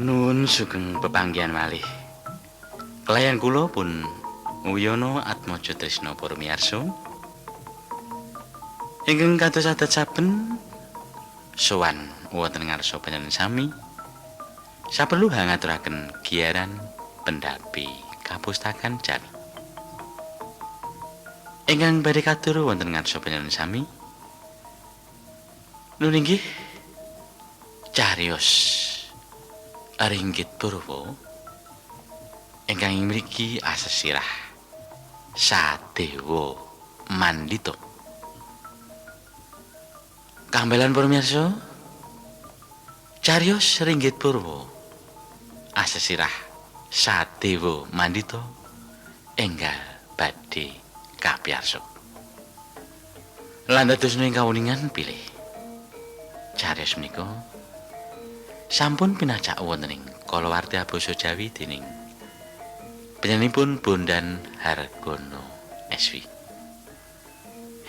Nuwun sugeng pepanggihan malih. Kelayan kula pun Wiyono Atmaja Trisna para miyarsa. Ingkang kados adat saben sowan wonten ngarsa panjenengan sami. Saperlu hangaturaken giyaran pendapi kapustakan Jawi. Ingkang badhe katur wonten ngarsa panjenengan sami. Nun inggih cariyos Ringgit Purwa ingkang ing mriki asesirah Sadewa Mandita. Kambelan para miyarsa, cariyos Ringgit Purwa asesirah Sadewa Mandita enggal badhe kapiyarsa. Lan dados ing kawuningan bilih cariyos menika sampun pinacak wonten ing kalawarti basa Jawi dening panjenenganipun Bondan Hargono SV.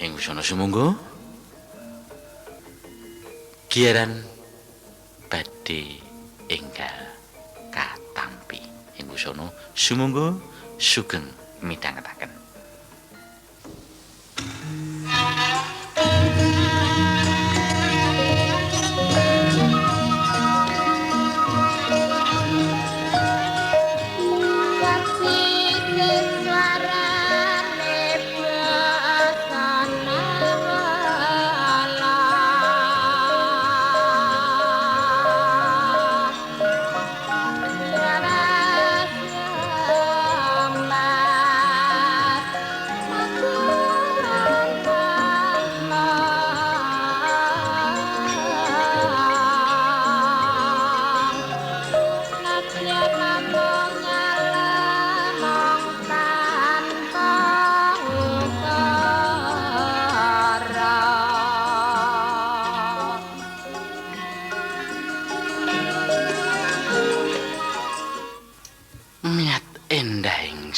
Ing usana sumangga giyaran badhe enggal katampi. Ing usana sumangga sugeng midhangetaken.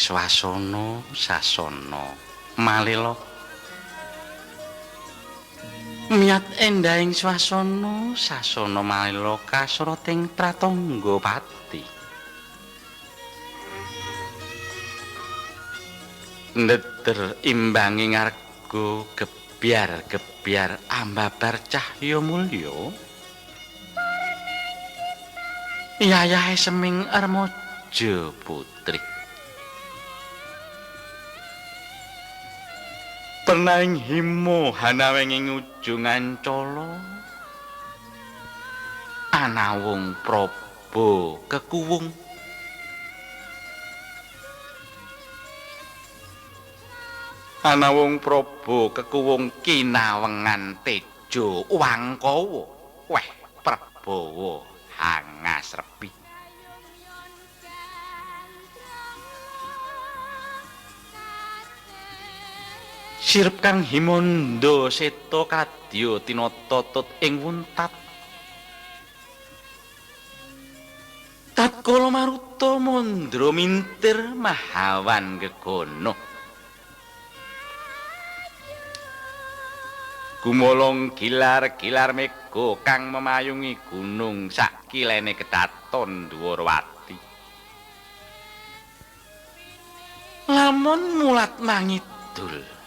Swasana sasana malila miyat endahing swasana sasana malila kasrating pratangga pati ndeder imbangi ngarga gebyar-gebyar ambabar cahya mulya yayahe seming remaja putri. Pernaing himo hanaweng ing ujung ancala anawung praba kekuwung anawung praba kekuwung kinawengan tejo wangkawa weh prabawa hangasrepi. Sirep kang himanda seta kadya tinata tut ing wuntat. Tatkala maruta mandra mintir mahawan gegana. Gumolong gilar-gilar mega kang memayungi gunung sakilene kedaton Dwarawati. Lamun mulat mangidul.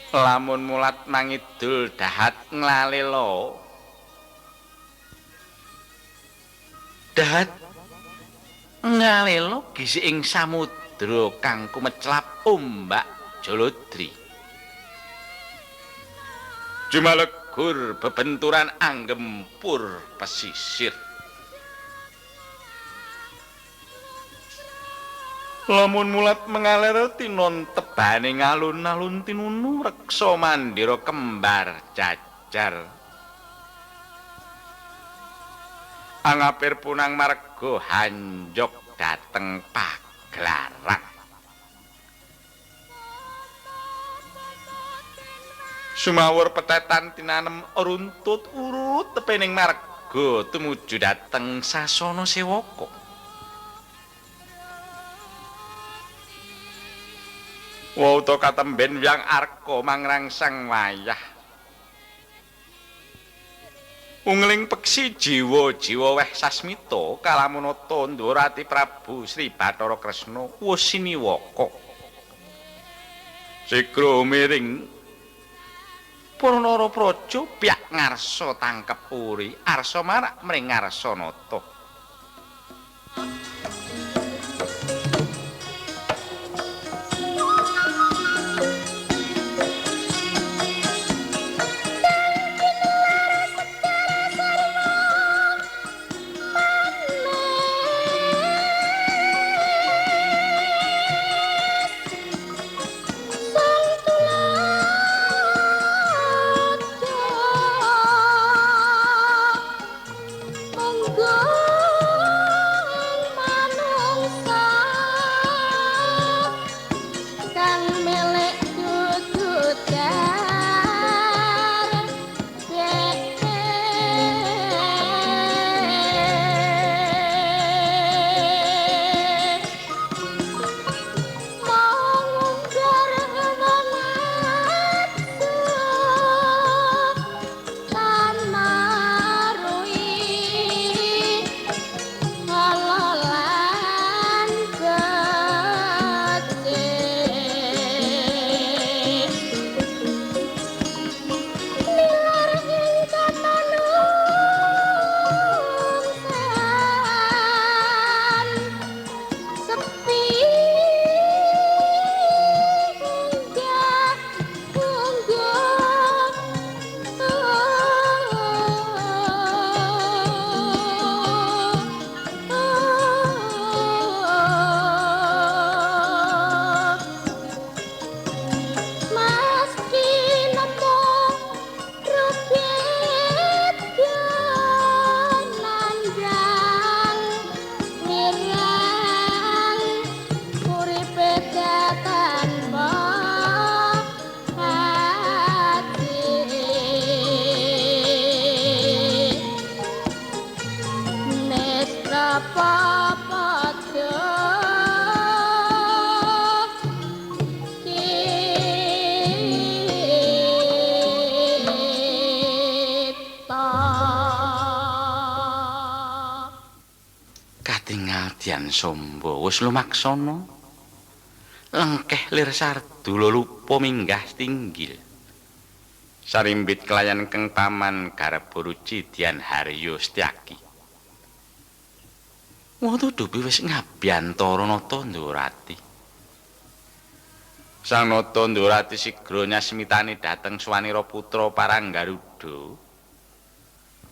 Lamun mulat mangidul dahat nglalelo. Dahat ngalelo gisik ing samudra kang kumeclap ombak Jolodri. Jumalegur bebenturan anggempur pesisir. Lamun mulat mengalir tinon tebane ngalun-alun tinunu reksa mandira kembar jajar. Angapir punang marga hanjok dateng pagelaran. Sumawur petetan tinanem runtut urut tepening marga tumuju dateng sasana sewaka. Wauta katemben wiyang arka mangrangsang wayah. Ungling peksi jiwa-jiwa weh sasmita kalamunata Ndorati Prabu Sri Bathara Kresna wusiniwaka. Sigra miring para nara praja pyak ngarsa tangkep uri arsa marak mring Ngarsanata. Sombo wis lumaksana lengkeh lir sardula lupa minggah tinggil sarimbit kelayan keng paman garba ruci Dian Haryo Setyaki. Wonten dupi wis ngabyantara nata Ndorati. Sang Nata Ndorati sigra nyasmitani dhateng swanira putra Paranggaruda.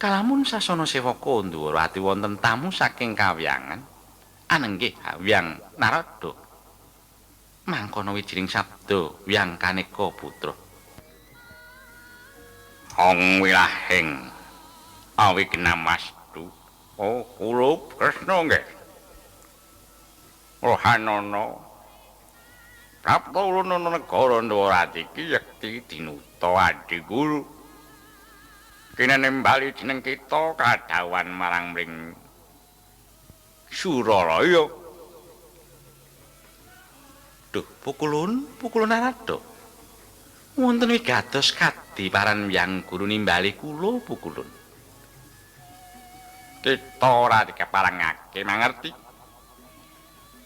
Kalamun sasana sewaka Ndorati wonten tamu saking kawyangan. Anenggih Hyang Narada. Mangkono wijiring sabda Hyang Kaneka putra. Hong wilahing awi genamastu. Oh kula Kresna nggih. Rohanana. Prapta ulun negara Ndorati iki yekti dinuta adi guru. Kene nimbali jeneng kita kadhawuhan marang mring Suralaya. Duh, pukulun, pukulun Narada. Wonten wigatos kadiparan Hyang Guru nimbali kula pukulun. Kita ora dikeparengake mangerti.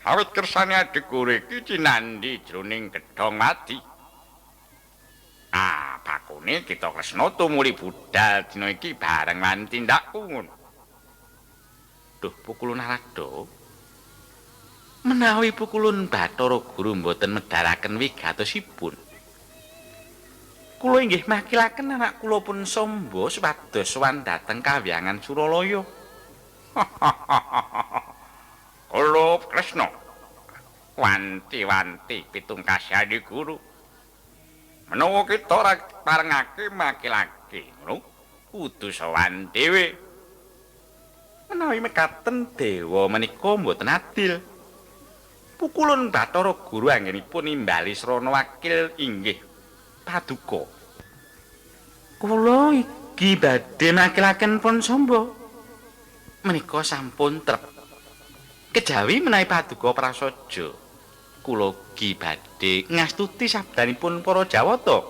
Awit kersane adeguru iki cinandhi jroning gedhong wadi. Ah, bakune kita Kresna tumuli budal dina iki bareng lan tindakku ngono. Duh, pukulun Narada. Menawi pukulun Bathara Guru mboten medharaken wigatosipun, kula inggih makilaken anak kula pun Sombo supados sowan dhateng kawyangan Suralaya. Kula Kresna wanti-wanti pitungkasane guru. Menawa kita ora parengake makilake ngono, kudu sowan dhewe. Menawi mekaten dewa menika mboten adil. Pukulun Bathara Guru anggenipun nimbali srana wakil inggih paduka. Kula iki badhe makilaken pun Sombo. Menika sampun trep. Kejawi menawi paduka prasaja, kula ugi badhe ngastuti sabdanipun para Jawata.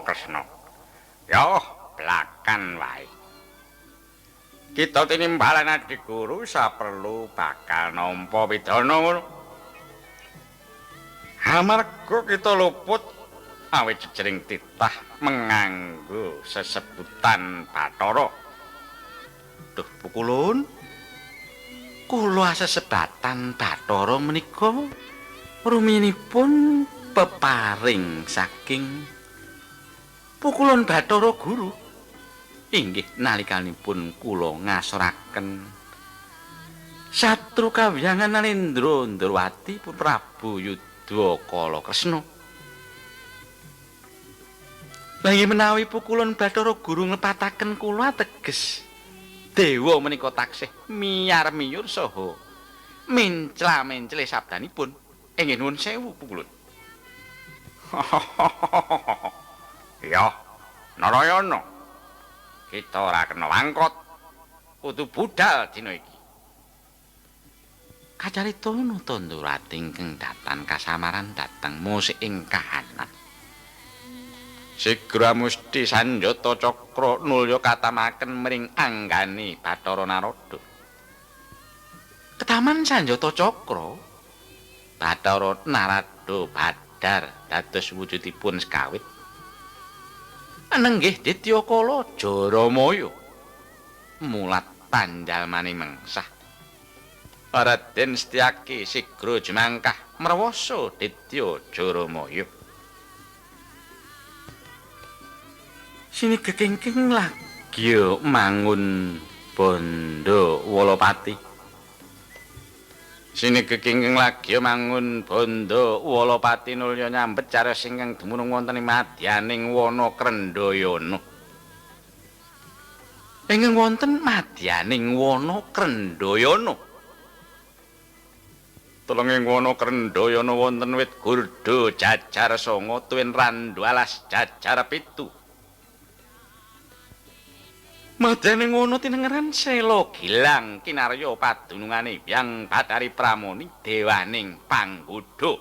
Kresna, Kresna. Yo, blakan wae. Kita tinimbalan Adi Guru saperlu bakal nampa pidana ngono. Amarga kita luput awit jejering titah menganggo sesebutan Bathara. Duh, Pukulun. Kula sesebatan Bathara menika rumiyinipun peparing saking Pukulun Bathara Guru. Inggih nalikanipun kula ngasoraken satru kawyangan Nalendra Ndrawati Prabu Yudha Kala Kresna. Lah inggih menawi Pukulun Bathara Guru nglepataken kula teges dewa menika taksih miyar-miyur saha mencla-mencle sabdanipun. Inggih nuwun sewu Pukulun. Ya, Narayana. Kita ora kena wangkot. Kudu budal dina iki. Kacarita nata Ndrawati ingkang datan kasamaran dhateng musik ing kahanan. Sigra musti sanjata cakra nulya katamaken mring anggane Bathara Narada. Ketaman sanjata cakra Bathara Narada badar dados wujudipun sekawit. Nenggih Dityakala Jaramaya mulat panjalmane mengsah. Raden Setyaki sigra jumangkah mrewasa Ditya Jaramaya. Sini kekengking lagi mangun bondo Walapati. Sini kekengking lagi mangun bondo Walapati nulya nyambet cariyos ingkang dumunung wonten ing madyaning wana Krendhayana. Ingkang wonten madyaning wana Krendhayana. Telenging wana Krendhayana wonten wit gurda jajar sanga tuwin randu alas jajar 7. Madyaning wana tinengeran sela gilang kinarya padunungane Hyang Bathari Pramoni dewaning panggodha.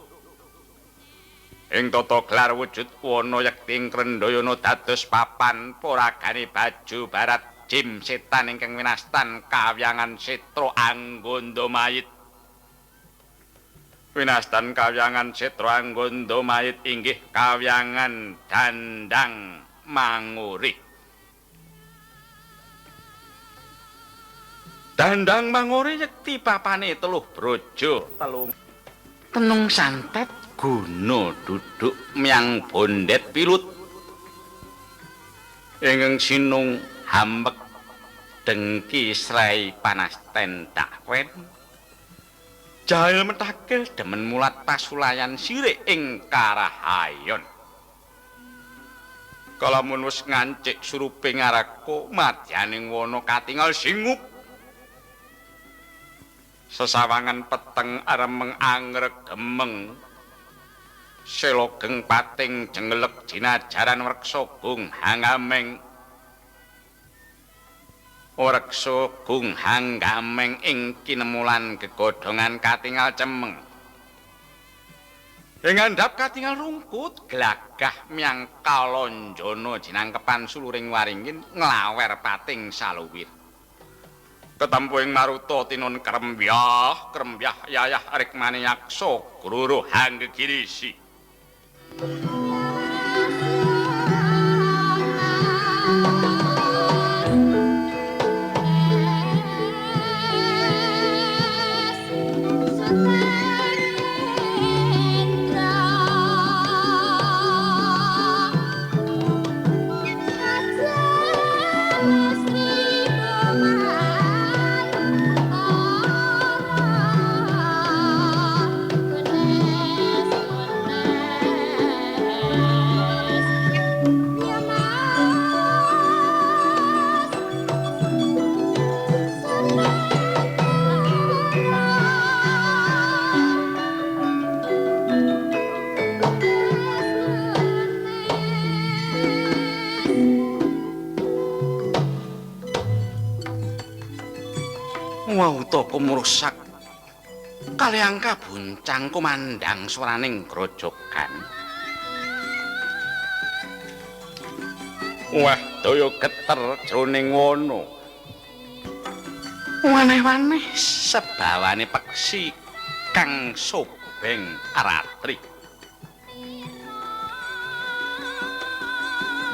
Ing tata gelar wujud wana yekti ing Krendhayana dados papan poragane baju barat jim setan ingkang winastan kawyangan Setra Angganda Mayit. Winastan kawyangan Setra Angganda Mayit inggih kawyangan Dandang Manguri. Dandang Manguri yekti papane teluh brojo telung tenung santet guna duduk myang bondet pilut ingkang sinung hambek dengki srai panasten dakwen jahil metakil demen mulat pasulayan sirik ing karahayon. Kalamun wis ngancik surupe ngarako madyaning wana katingal singup. Sesawangan peteng aremeng angreg gemeng selogeng pating jengelek jinajaran wreksa gung hangameng wreksa gung hanggameng ing kinemulan gegodhongan katingal cemeng ing andhap katingal rungkut glagah myang kalonjana jinangkepan suluring waringin nglawer pating saluwir. Ketempu ing maruta tinun krembyah, krembyah yayah rikmane yaksa groro hanggegirisi. Wauta pumrusak kaliang kabuncang kumandhang swaraning grojogan. Wah, daya geter jroning wana. Waneh-waneh sebawane peksi kang sobeng ratri.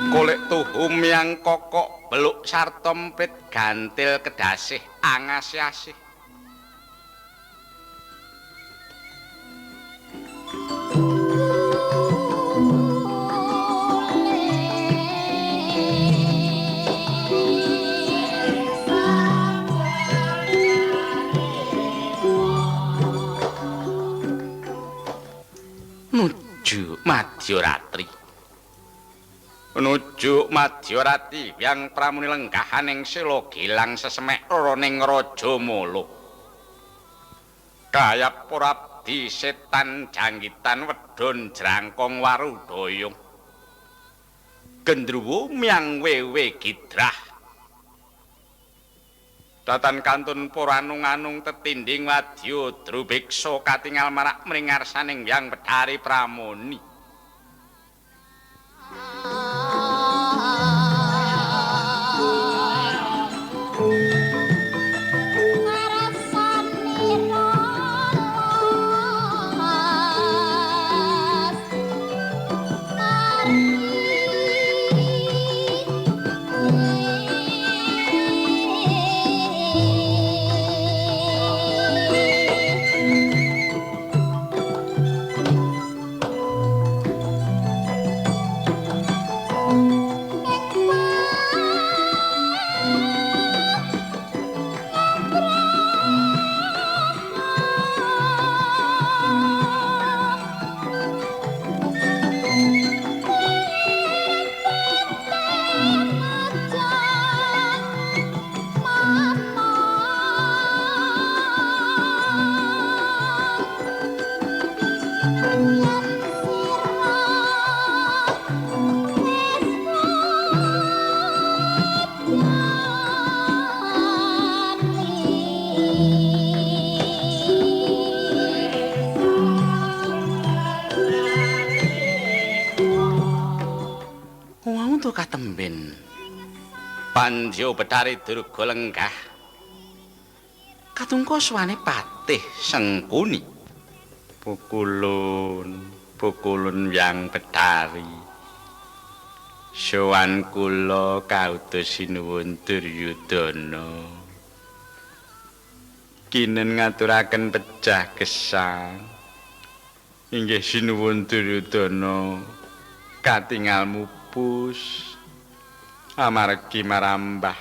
Golek tuhu miyang kokok beluk sarta emprit gantil kedasih angasih-asih. Nuju Madyaratri. Nuju Madyarati Hyang Pramuni lenggahan ing sela gilang sesemek roroning Rajamala. Kayap para abdi setan janggitan wedon jrangkong warudaya. Gendruwo miyang wewe gidrah. Datan kantun para anung-anung tetinding wadya drubiksa katingal marak mring ngarsaning Hyang Bedhari Pramoni. Katemben Pandya Bethari Durga lenggah katungka suwane Patih Sengkuni. Pukulun pukulun Hyang Bethari, sowan kula kautus sinuwun Duryudana. Kinen ngaturaken pejah gesang. Inggih sinuwun Duryudana, katingal mupus amargi marambah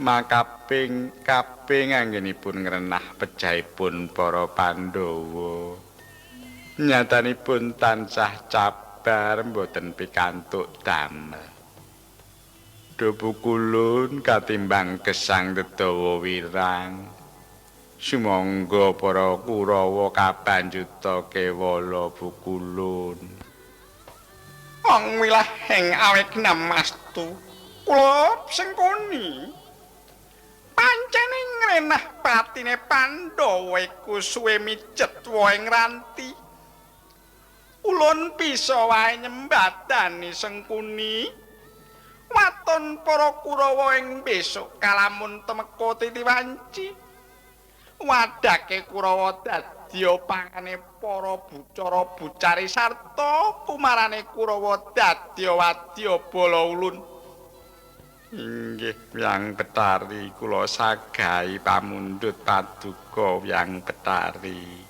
makaping kaping anggenipun ngrenah pejahipun para Pandhawa. Nyatanipun tansah cabar mboten pikantuk damel. Duh pukulun katimbang gesang dedawa wirang. Sumangga para Kurawa kabanjuta kewala pukulun. Wong wilahing awek namastu kula Sengkuni. Pancene ngrenah patine Pandhawa iku suwe mijet wae ngranti. Ulun bisa wae nyembadani Sengkuni. Waton para Kurawa ing besok kalamun temeka titiwanci. Wadake Kurawa dadya pangane para bucara bucari sarta kumarane Kurawa dadya wadya bala ulun. Inggih Hyang Bethari, kula sagahi pamundhut paduka Hyang Bethari.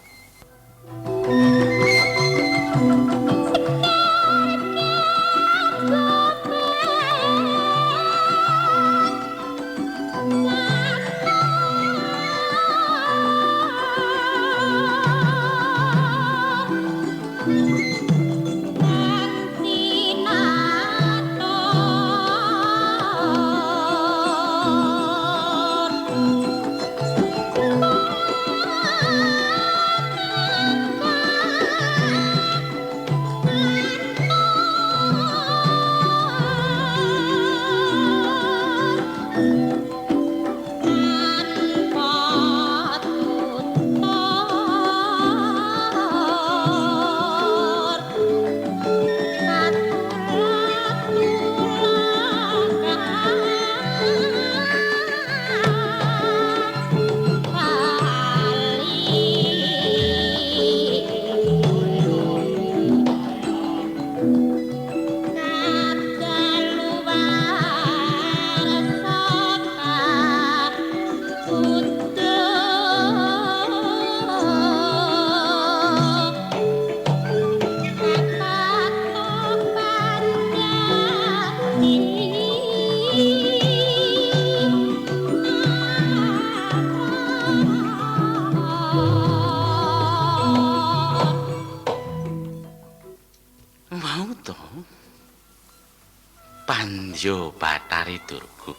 Pandya Bathari Durga.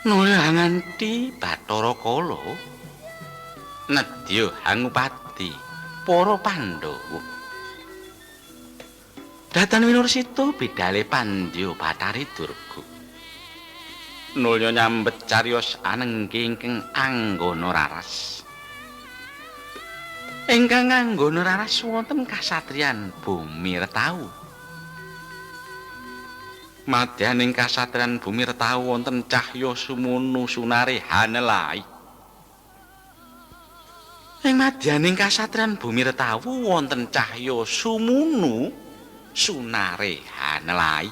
Nulya nganti Bathara Kala nedya hangupati para Pandhawa. Datan winursita bidale Pandya Bathari Durga. Nulya nyambet cariyos anenggi ingkang anggana raras. Ingkang anggana raras wonten kasatriyan Bumi Retau. Madyaning kasatriyan Bumi Retau wonten cahya sumunu sunare hanelai. Ing madyaning kasatriyan Bumi Retau wonten cahya sumunu sunare hanelai.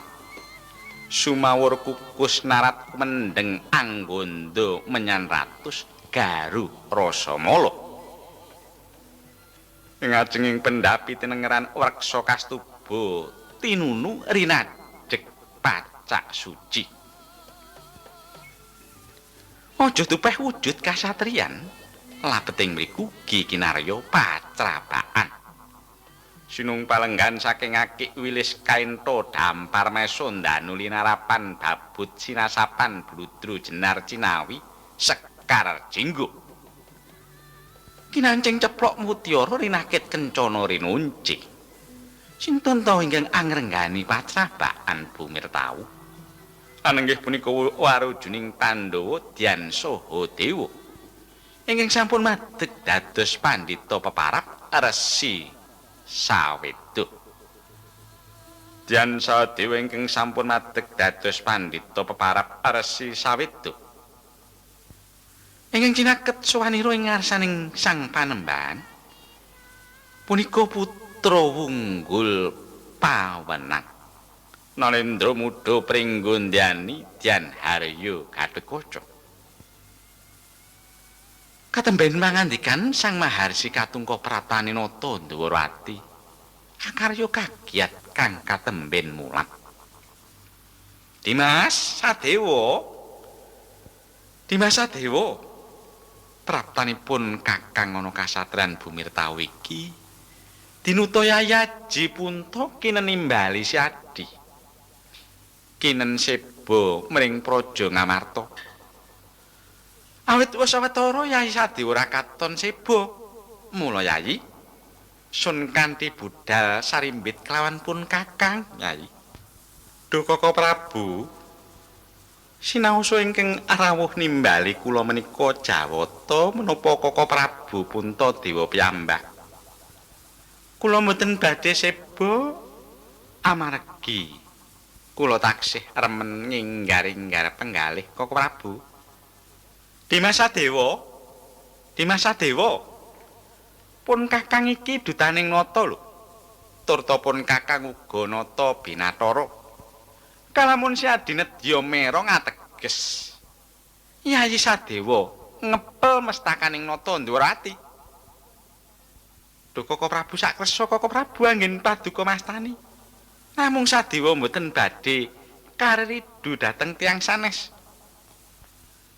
Sumawur kukus narat mendeng anggondo menyan ratus garu rasamala. Ing ajenging pendhapi tinengeran wreksa kastuba tinunu rinadhek pacak suci. Aja tupeh wujud kasatriyan labeting mriku ugi kinarya pacrabaan. Sinung palenggan saking akik wilis kaento dampar meso ndanu linarapan babut sinasapan bludru jenar cinawi sekar jinggo. Kinancing ceplok mutiara rinakit kencana rinunci. Sinten ta ingkang angrenggani pacrabaan Bumi Retau? Anenggih punika warujuning Pandhawa dyan saha dewa. Ingkang sampun madeg dados pandhita peparap Resi Saweda. Dyan saha dewa ingkang sampun madeg dados pandhita peparap Resi Saweda. Ingkang cinaket sawanira ing ngarsaning Sang Panembahan punika putra wunggul pawenang Narendra Muda Pringgondani Dyan Haryo Gatotkaca. Katemben mangandikan Sang Maharsi katungka pratane nata Ndwarawati akarya kagiat kang katemben mulat. Dimas Sadewa, Dimas Sadewa, praptanipun kakang ana kasatriyan Bumi Retau iki dinuta yayaji punta kinenimbali Siadi kinen seba mring praja Ngamarta. Awit wis sawetara Yayi Sadewa ora katon seba. Mula Yayi sun kanthi budal sarimbit kelawan pun kakang Yayi. Duh Kaka Prabu, sinaosa ingkang rawuh nimbali kula menika Jawata menapa Kaka Prabu Puntadewa piyambak. Kula mboten badhe seba amargi kula taksih remen nginggar-inggar penggalih Kaka Prabu. Dimas Sadewa, Dimas Sadewa, pun kakang iki dutaning nata lho. Turta pun kakang uga nata binathara. Kalamun si adinedya mera ngateges Yayi Sadewa ngepel mestakaning nata Ndwarawati. Duh Kaka Prabu sakresa Kaka Prabu anggen paduka mastani. Namung Sadewa mboten badhe kariridu dhateng tiyang sanes.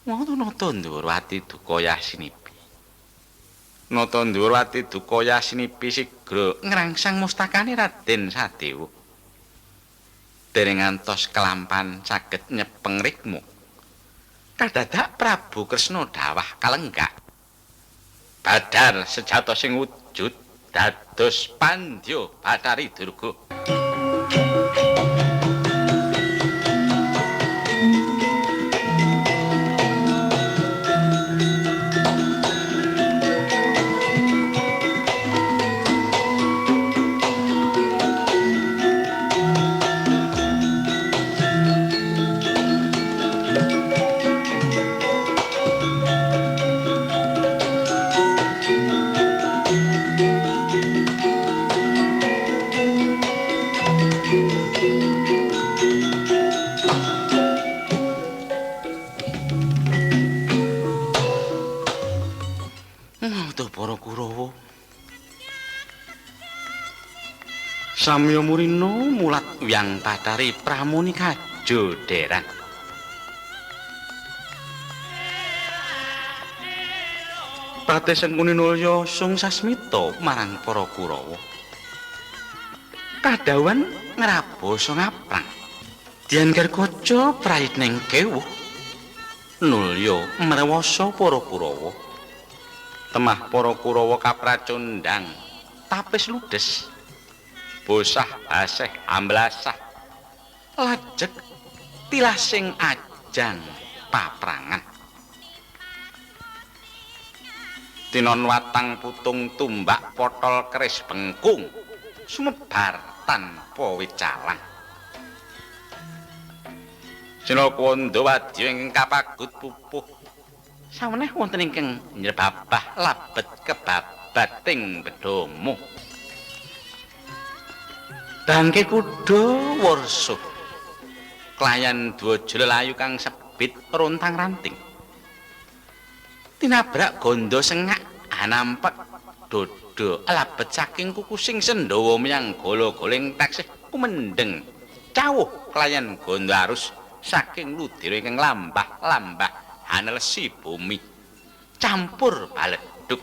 Wonten nata Ndwarawati duka yasinipi. Nata Ndwarawati duka yasinipi sigra ngrangsang mustakane Raden Sadewa. Dereng ngantos kelampan saged nyepeng rikma. Kadadak Prabu Kresna dawah kalenggak. Badar sejatosing wujud dados Pandya Bathari Durga. Para Kurawa samya murina mulat Hyang Bathari Pramuni kajoderan. Pate Sengkuni nulya sung sasmita marang para Kurawa. Kadhawan ngrabasa ngaprang. Dian Garkaca prayitning kewuh. Nulya mrewasa para Kurawa. Temah para Kurawa kapracundhang tapis ludes. Bosah baseh amblasah. Lajeg tilasing ajang paprangan. Tinon watang putung tumbak potol keris bengkung sumebar tanpa wicalan. Sinakwanda wadya ingkang kapagut pupuh saweneh wonten ingkang nyrebabah labet kebabating bedhomo. Bangke kuda wursuh klayan dwaja lelayu kang sebit rontang-ranting. Tinabrak gondo sengak anampek dodo labet saking kukusing sendawa menyang gala-galing taksih kumendheng cawuh klayan gondo arus saking ludira ingkang lambah-lambah hanelesi bumi campur baledhuk.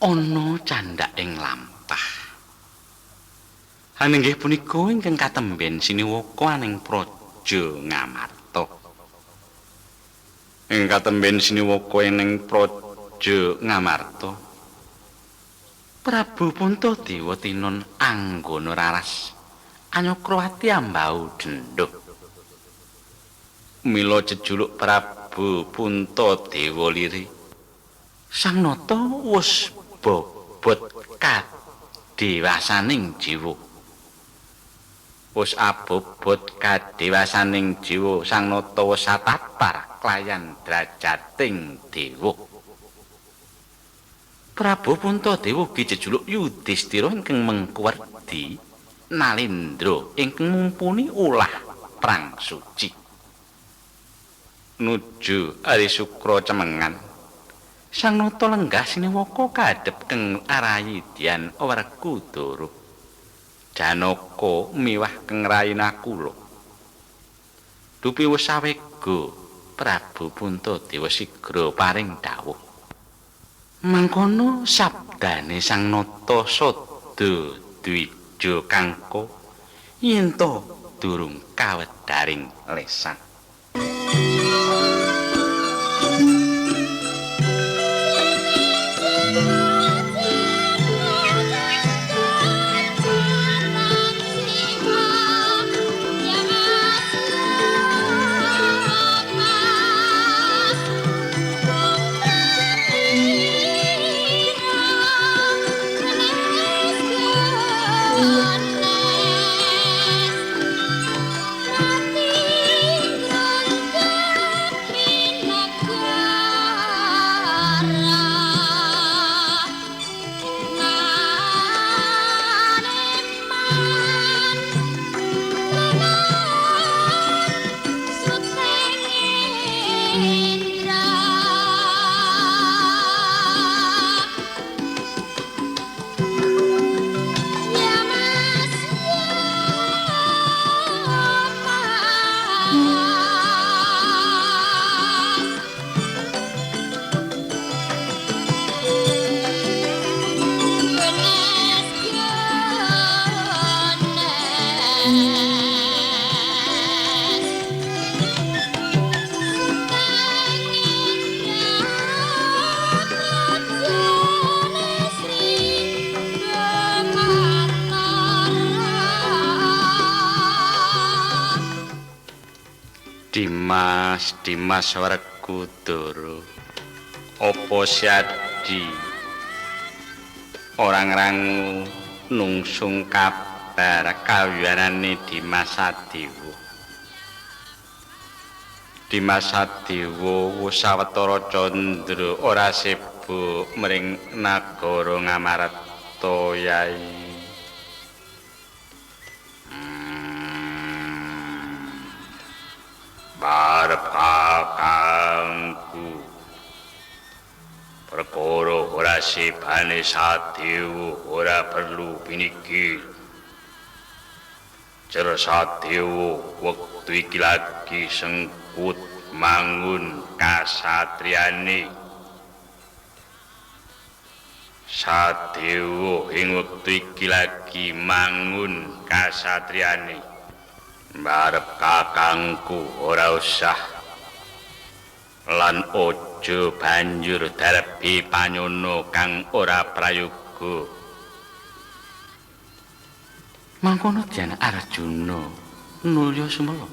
Ana candhak ing lampah. Haninggih punika ingkang katemben siniwaka aning praja Ngamarta. Ing katemben siniwaka ing praja Ngamarta, Prabu Puntadewa tinon anggana raras Anyakrawati ambau dendha. Mila jejuluk Prabu Puntadewa liri. Sang Nata wis bobot kadewasaning jiwa. Wis abobot kadewasaning jiwa, Sang Nata wis satapar klayan drajating dewa. Prabu Puntadewa ugi jejuluk Yudhistira ingkang mengkuwerdi Nalendra ingkang mumpuni ulah prang suci. Nuju Ari Sukra cemengan, Sang Nata lenggah siniwaka kadhep keng arayi Dian Werkudara. Janaka miwah keng rayi Nakula. Dupi wis sawega, Prabu Puntadewa sigra paring dawuh. Mangkono sabda Kekudane Sang Nata Sada Dwija Kangka yen to durung kawedharing lesan. Dimas, Dimas Werkudara, apa siadi ora ngrangu nungsung kabar kawyanane Dimas Sadewa. Dimas Sadewa wis sawetara candra ora sibuk mring nagara Ngamarta Yai. Barep kakangku perkara ora sibane Sadewa ora perlu piniki. Cer Sadewa wektu iki lagi sengkut mangun kasatriyane. Sadewa ing wektu iki lagi mangun kasatriyane. Barep kakangku ora usah lan aja banjur darbi panyono kang ora prayoga. Mangkono dian Arjuna nulya sumela.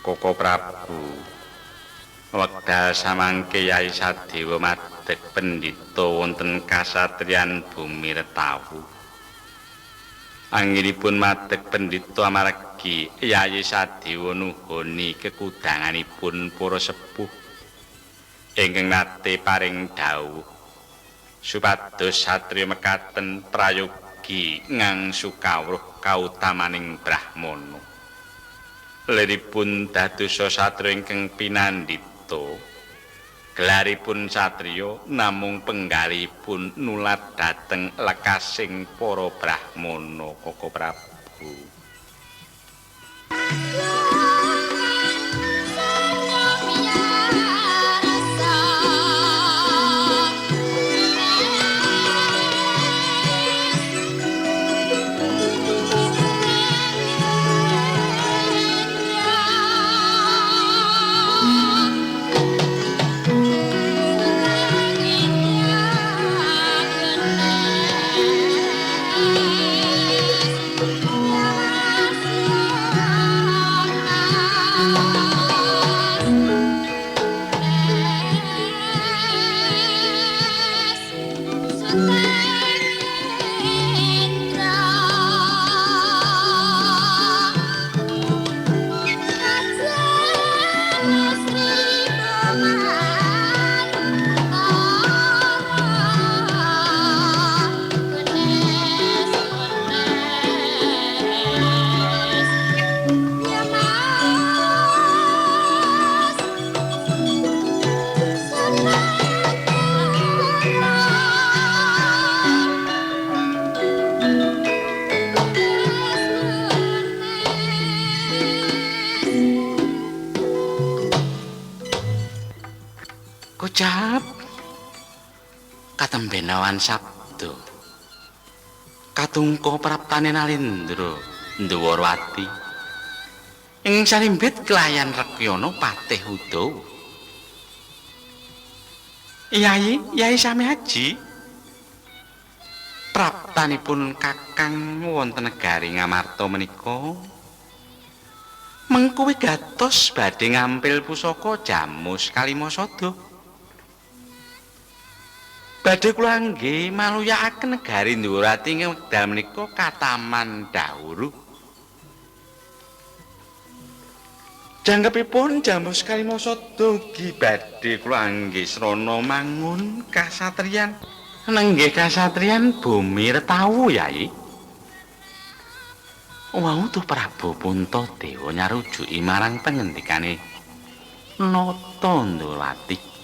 Koko Prabu wekdal samangke Yai Sadewa madeg pendhita wonten kasatriyan Bumi Retawu. Anggenipun madeg pendhita amargi Yayi Sadewa nuhoni kekudanganipun para sepuh ingkang nate paring dhawuh supados satriya mekaten prayogi ngangsu kawruh kautamaning brahmana. Liripun dadosa satriya ingkang pinandhita, gelaripun satriya namung penggalipun nulat dhateng lekasing para brahmana. Koko Prabu. Katembenawan sabda. Katungka praptane Nalindra Ndwarawati. Ing salimbit kelayan Rekyana patih Udawa. Yai, Yai Samiaji. Praptanipun Kakang wonten negari Ngamarta menika mengko wigatos badhe ngampil pusaka Jamus Kalimasada. Badhe kula angge maluyakaken negari Ndhuwurati ing wekdal menika kataman dahuru. Jangkepipun Jamus Kalimasada ugi badhe kula angge srana mangun kasatriyan. Nenggih kasatriyan Bumi Retawu, Yai. Wau tuh Prabu Puntadewa nyarujuki marang pangendikane Nata Ndhuwurati.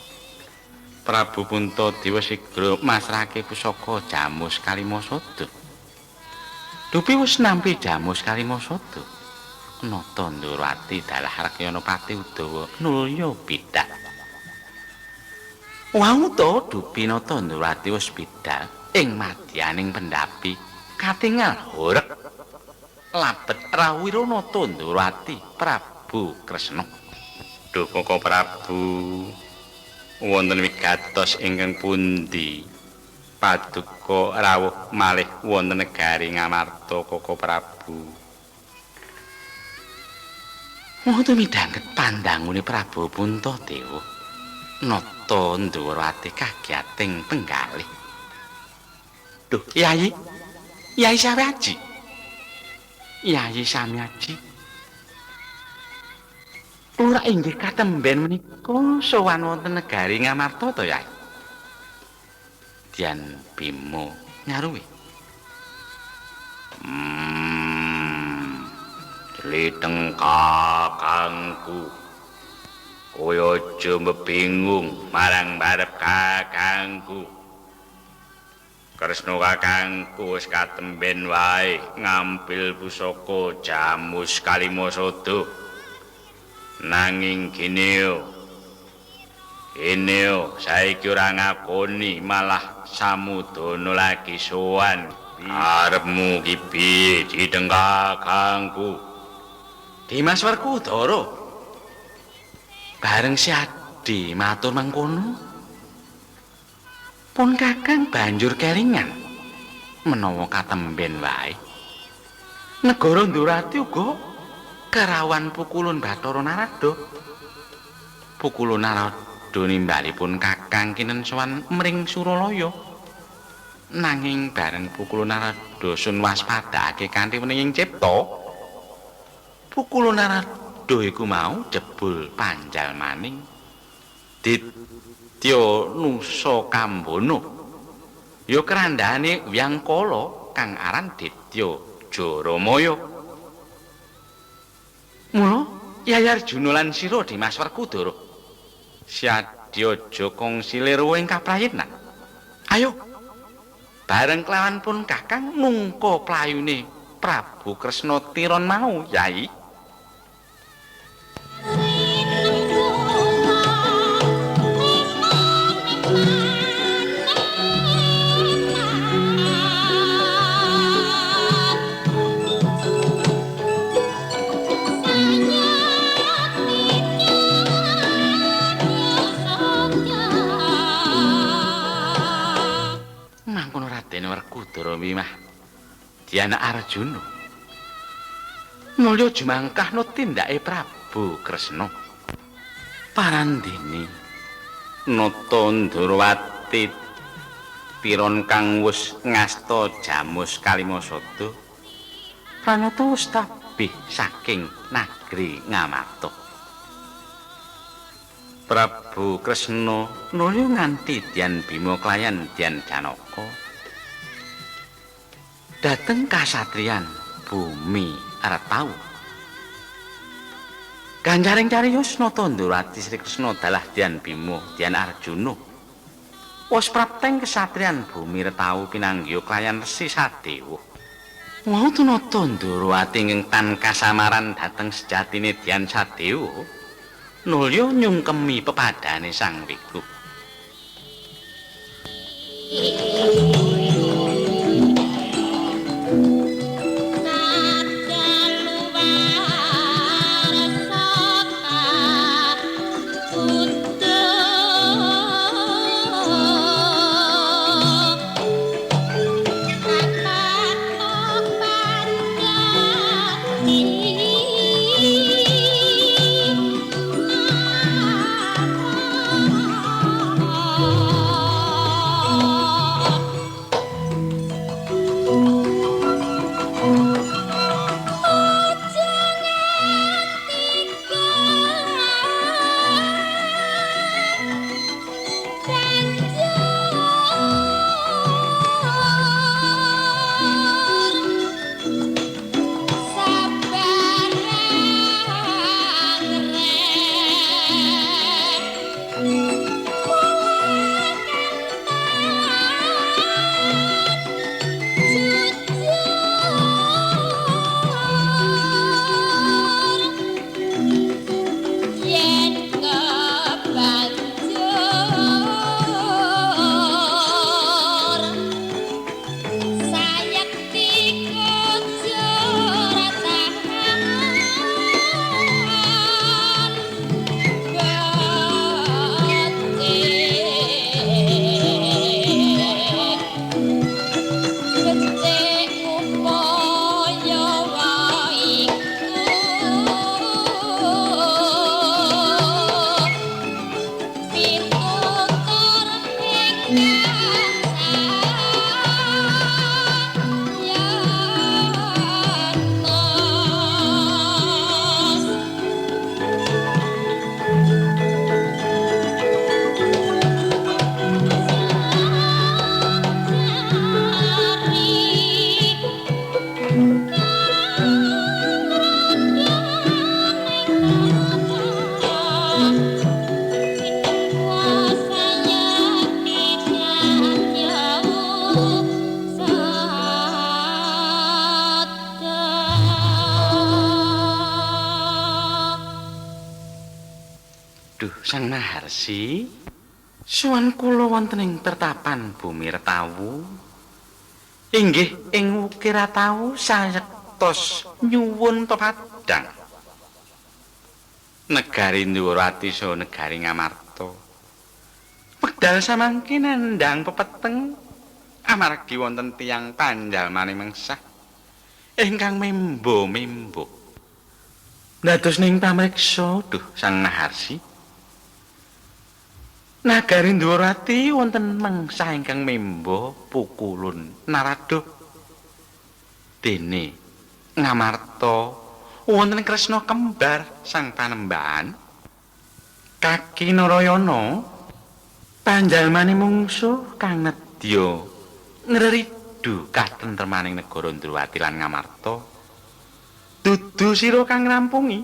Prabu Puntadewa sigra masrahake pusaka Jamus Kalimasada. Dupi wis nampi Jamus Kalimasada. Nata Ndhuwurati dalah Rekyana Pati Udawa nulya bidhak. Wau to dupi Nata Ndhuwurati wis bidhal ing madyaning pendhapi katingal horeg labet rawira Nata Ndhuwurati Prabu Kresna. Duh Koko Prabu, wonten wigatos ingkang pundi paduka rawuh malih wonten negari Ngamarta Koko Prabu? Wonten midhanget pandangune Prabu Puntadewa. Nata Ndhuwurati kagiyating penggalih. Duh, Yai. Yai Samiaji. Yai Samiaji. Lurah inggih katemben menika sowan wonten negari Ngamarta to, Yai? Dian Bima ngaruwi. Jliteng kakangku. Kowe aja bingung marang barep kakangku. Kresna kakangku wis katemben wae ngampil pusaka Jamus Kalimasada. Nanging gene yo saiki ora ngakoni malah samudana lagi sowan. Arepmu ki piye jideng kakangku? Dimas Werkudara. Bareng si Adi matur mangkono, pun Kakang banjur kelingan menawa katemben wae negara Ndhuwurati uga kerawan pukulun Bathara Narada. Pukulun Narada nimbalipun Kakang kinen sowan mring Suralaya. Nanging bareng pukulun Narada sun waspadakake kanthi weninging cipta, pukulun Narada iku mau jebul panjalmaning Ditya Nusa Kambana. Ya kerandhane Hyang Kala kang aran Ditya Jaramaya. Mula Yai Arjuna lan sira Dimas Werkudara Syadya aja kongsi lirwa ing kaprayenan. Ayo bareng kelawan pun Kakang nungka playune Prabu Kresna Tiron mau, Yai. Mangkono Raden Werkudara mimah Diana Arjuna mulya jumangkahno tindake Prabu Kresna. Parandene Nata Ndhuwurati Tiron kang wis ngasta Jamus Kalimasada pranata wis tabih saking nagri Ngamarta. Prabu Kresna nulya nganti Dian Bima kelayan Dian Janaka dhateng kasatriyan Bumi Retawu. Ganjaring cariyos Nata Ndhuwurati Sri Kresna dalah Dian Bima Dian Arjuna wis prapteng kesatriyan Bumi Retawu pinanggiha kelayan Resi Sadewa. Wau Nata Ndhuwurati ing tan kasamaran dhateng sejatine Dian Sadewa nulya nyungkemi pepadane Sang Wiku. Duh Sang Maharsi, sowan kula wonten ing pertapan Bumi Retawu. Inggih ing Wukir Ratawu sayektos nyuwun pepadang. Negari Ndhuwurati saha negari Ngamarta. Wekdal samangke nandhang pepeteng amargi wonten tiyang panjalmane mengsah ingkang membo-membo. Dados ning pamriksa, duh Sang Maharsi. Nagari Ndhuwurati wonten mengsah ingkang membo pukulun Narada. Dene Ngamarta wonten Kresna kembar sang panembahan. Kaki Narayana panjalmane mungsuh kang nedya ngreridu katentremaning negara Ndhuwurati lan Ngamarta. Dudu sira kang ngrampungi.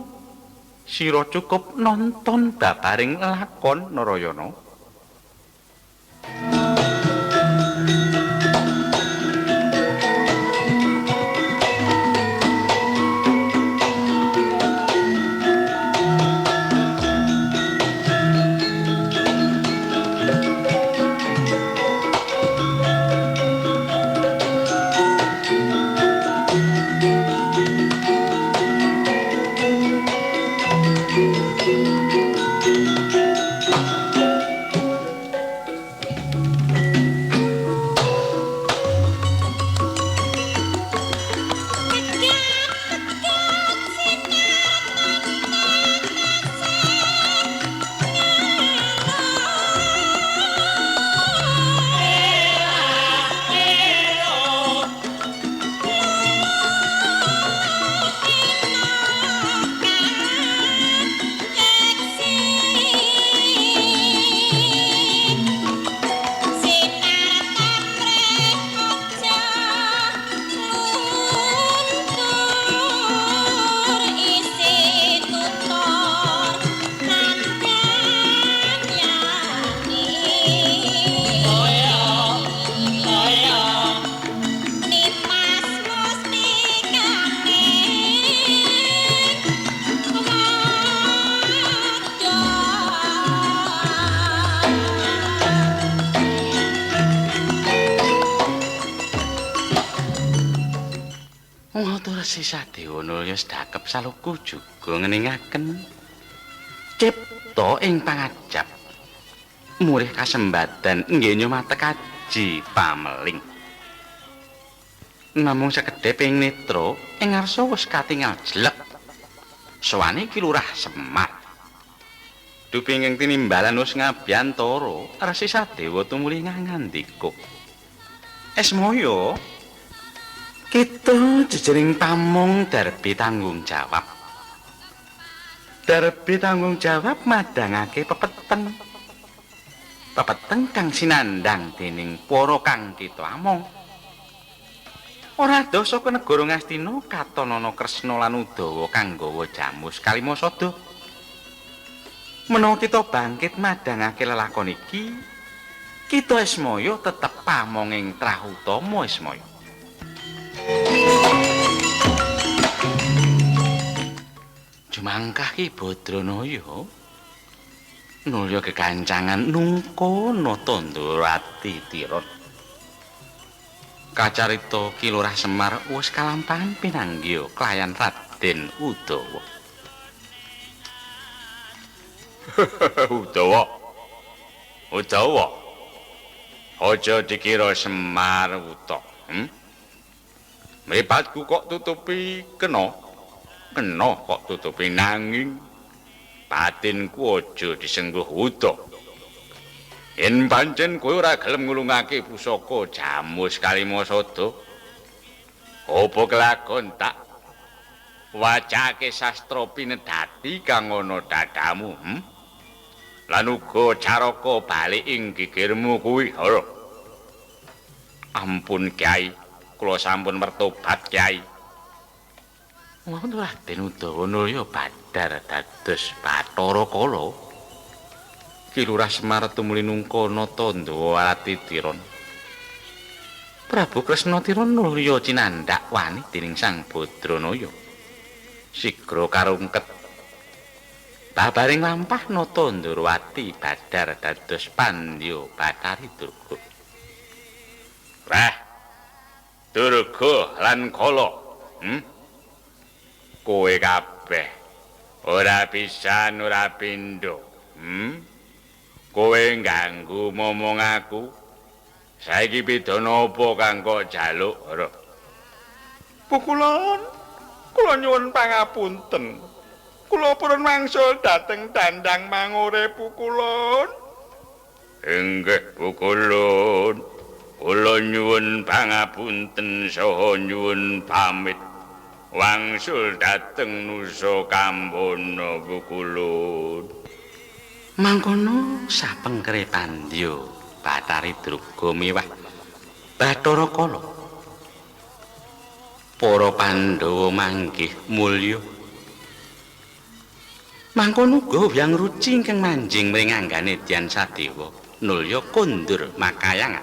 Sira cukup nonton babaring lakon Narayana. Resi Sadewa nulya sedhakep saluku juga ngeningaken cipta ing pangajap murih kasembadan nggih nyumatek aji pameling. Namung sekedhep ing netra ing ngarsa wis katingal jlek sowane Ki Lurah Semar. Dupi ingkang tinimbalan wis ngabiyantara, Resi Sadewa tumuli ngandika, "Esmaya, kita jejering pamong darbi tanggung jawab. Darbi tanggung jawab madhangake pepeteng. Pepeteng kang sinandhang dening para kang kita among. Ora doh saka negara Ngastina katon ana Kresna lan Udawa kang gawa jamus Kalimasada. Menawa kita bangkit madhangake lelakon iki, kita Esmaya tetep pamong ing trah utama Esmaya." Jumangkah Ki Badranaya nulya kekancangan nungka nata Ndhuwurati tiron. Kacarita Ki Lurah Semar wis kalampahan pinanggih klayan Raden Udawa. Udawa. Udawa. Aja dikira Semar wuta, Mripatku kok tutupi kena. Kena kok tutupi nanging batinku aja disengguh wuta. Yen pancen kowe ora gelem ngulungake pusaka Jamus Kalimasada, apa kelakon tak wacake sastra pinedhati kang ana dadamu, Lan uga caraka bali ing gigirmu kuwi. Ampun Kyai, kula sampun mertobat Kyai. Wonten Raden Udawa nulya badar dados Bathara Kala. Ki Lurah Semar tumuli nungka nata Ndhuwurati tiron. Prabu Kresna Tiron nulya cinandhak wani dening Sang Badranaya. Sigra karungket. Babaring lampah nata Ndorowati badar dados pandya Bathari Durga. Wah. Durga lan Kala. Kowe kabeh ora pisan ora pindho. Kowe ngganggu momong aku. Saiki pidana apa kang kok jaluk, Hara? Pukulon, kula nyuwun pangapunten. Kula purun wangsul dhateng dandang mangure Pukulon. Inggih Pukulon. Kula nyuwun pangapunten saha nyuwun pamit. Wangsul dhateng Nusa Kambana Pukulon. Mangkono sapengkere pandya Bathari Durga miwah Bathara Kala. Para Pandhawa manggih mulya. Mangkono uga Hyang Ruci ingkang manjing mring anggane Dyan Sadewa nulya kondur makayangan.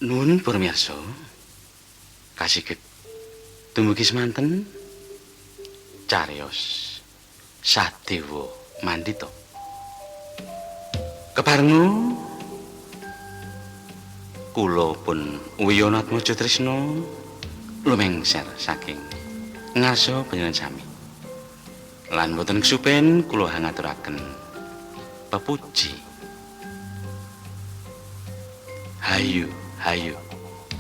Nuwun pamirsa. Kasiget dumugi semanten cariyos Sadewa Mandita. Keparenga kula pun Wiyonatmaja Trisna lumengser saking ngarsa panjenengan sami. Lan boten kesupen kula hangaturaken pepuji. Hayu hayu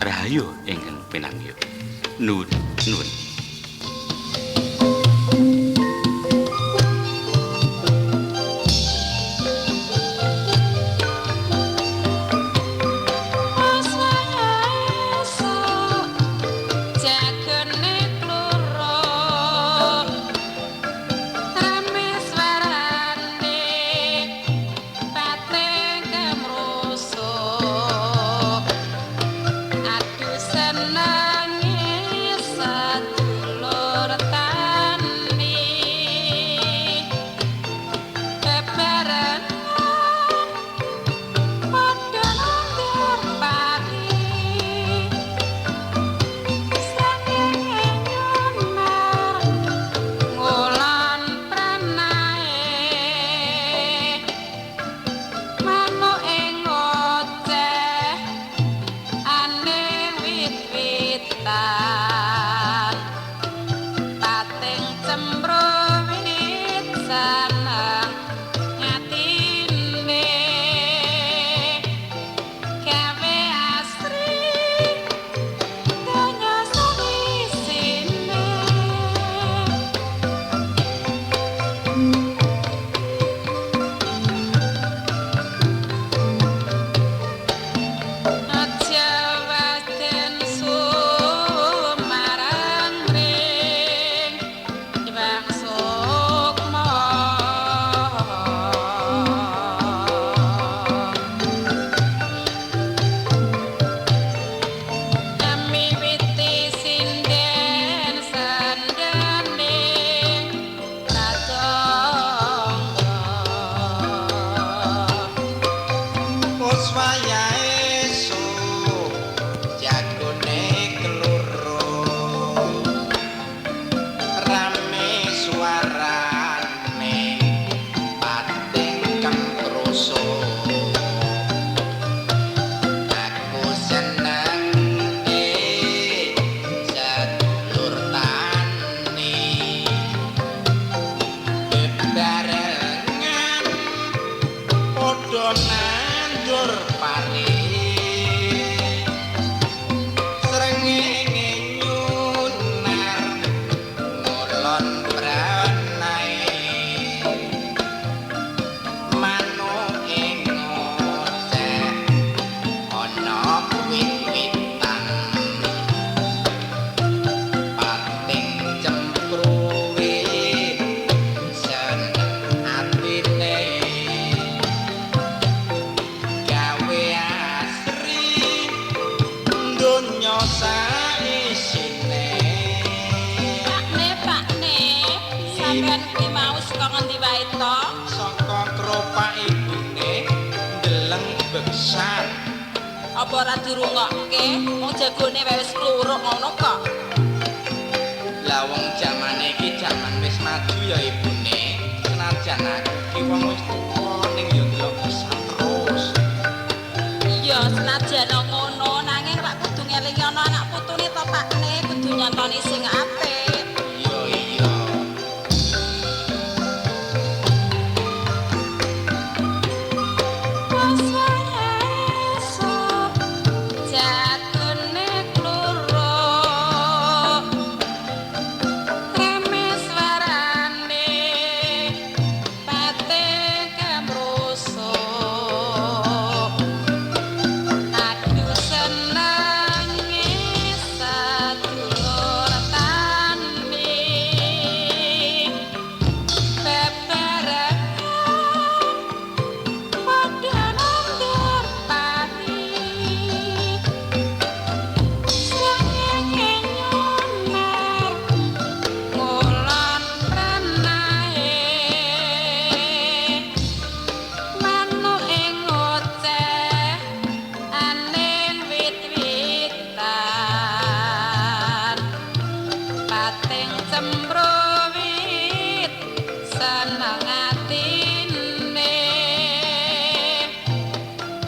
rahayu ingkang pinanggih. Nuwun nuwun. Senangi satu. Sampeyan kuwi mau saka ngendi wae to? Saka kropak ibune ndeleng beksan. Apa ora dirungokke? Wong jagone wae wis kluruk ngono kok. Lah wong jamane iki jaman wis maju ya ibune. Senajan aku ki wong wis tuwa ning ya ndelok beksan terus. Iya, senajan ngono nanging rak kudu ngelingi ana anak putune to, Pakne, kudu nyontoni sing apik. Iya iya. Jagone kluruk rame swarane pate kemrusuk aku senenge sadulur tani bebarengan padha nandur pari srengenge nyonar ngulon prenahe manuk ing ngoceh aning wit-witan pating cemprowit seneng atine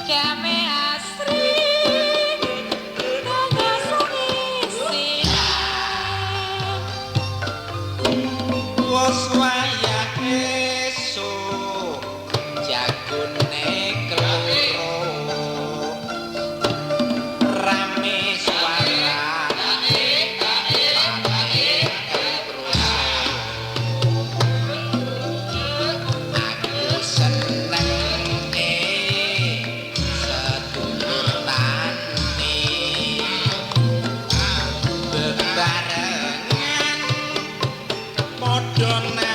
gawe asri kaya sisine. Wis wayah esuk jagone kluruk rame suarane pate kemrusuk aku senenge sedulur tani bebarengan padha.